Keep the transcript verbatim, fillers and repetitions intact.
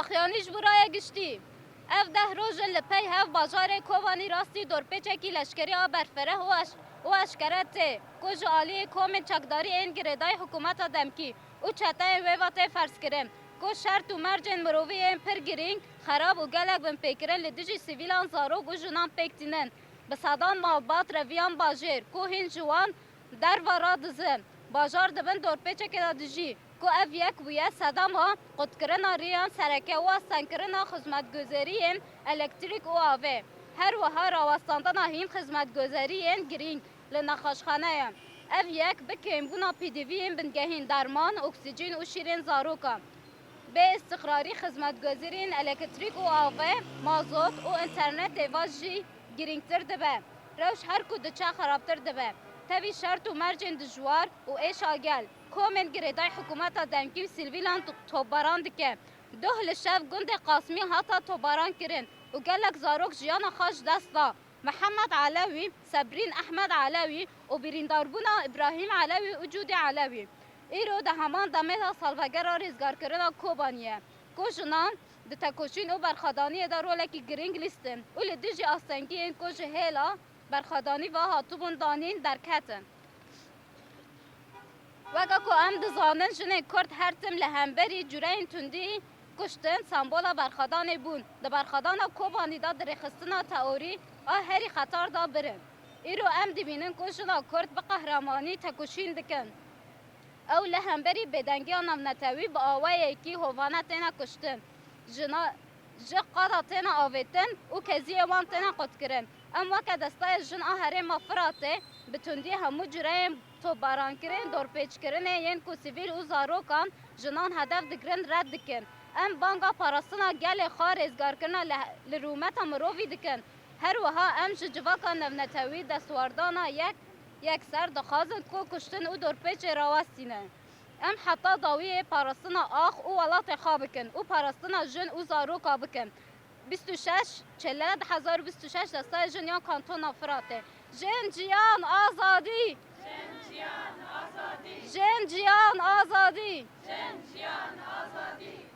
Xiyanî ji bo raya giştî. Ev deh roj in li pey hev bajarê Kobanî rastî dorpêçekî leşkerî a berfireh û eş-, û eşkere tê, ku ji aliyê komên çekdarî ên girêdayî hikûmeta demkî û çeteyên wê ve tê ferzkirin, ku şert û mercên mirovî yên pir girîng, xerab û gelek binpêkirin li dijî sivîlan, zarok û jinan pêk tînin. Bi sedan malbat reviyan bajêr, ku hîn ji wan derva radizin, bajar dibin dorpêçekê de dijî, ku ev yek bûye sedema qutkirina riyan sereke û astengkirina xizmetguzeriyên elektrîk û avê. Her wiha rawestandina hîn xizmetguzeriyên girîng li nexweşxaneyan. Ev yek bi kêmbûna pêdiviyên bingehîn derman, oksîjîn û şîrên zarokan. Bê îstiqrarî xizmetguzeriyên elektrîk û avê, mazot û înternetê ve jî girîngtir dibe. Rewş her ku diçe xerabtir dibe. Tevî şert û mercên dijwar û êşa gel, komên girêdayî hikûmeta demkî û sivîlan topbaran dike. Doh li şev gundê Qasmî hata topbaran kirin û gelek zarok jiyana xwe ji dest da. Mihemed Elewî, Sebrîn Ehmed Elewî û birîndarbûna Îbrahîm Elewî û Cûdî Elewî. Îro di heman demê de salvegera rêzgarkirina Kobanî ye, ku jinan di tekoşîn û berxwedaniyê de rolekî girîng lîstin û li dijî astengiyên ku ji hêla berxwedanî ve hatibûn danîn derketin. Weke ku em dizanin, jinên Kurd her tim li hemberî cureyên tundî kuştin, sembola berxwedanê bûn. Di berxwedana Kobanî de di rêxistina teorî a herî xetar de birin. Îro em dibînin ku jina Kurd bi qehremanî tekoşîn dikin. Ew li hemberî bêdengiya navnetewî bi awayekî hovane têne kuştin. Jina, jix qada têne avêtin û keziyê wan têne qutkirin. Em weke destayê jin a herêma Firatê bi tundî hemû cureyên topbarankirin, dorpêçkirinê yên ku sivîl û zarokan jinan hedef digirin red dikin. Em banga parastina gelê xwe, rêzgarkirina li, li rûmeta mirovî dikin. Her wiha em ji civaka navnetewî destwerdana yek yekser dixwazin ku kuştin û dorpêçê rawestînin. Em heta dawiyê parastina ax û welatê xwe bikin û parastina jin û zaroka bikin. Bîst û şeş Çêlê du hezar û bîst û şeş destayê jin ya Kantona Firatê. Jin, jiyan, azadî! Jin, jiyan, azadî! Jin, jiyan, azadî! Jin, jiyan, azadî!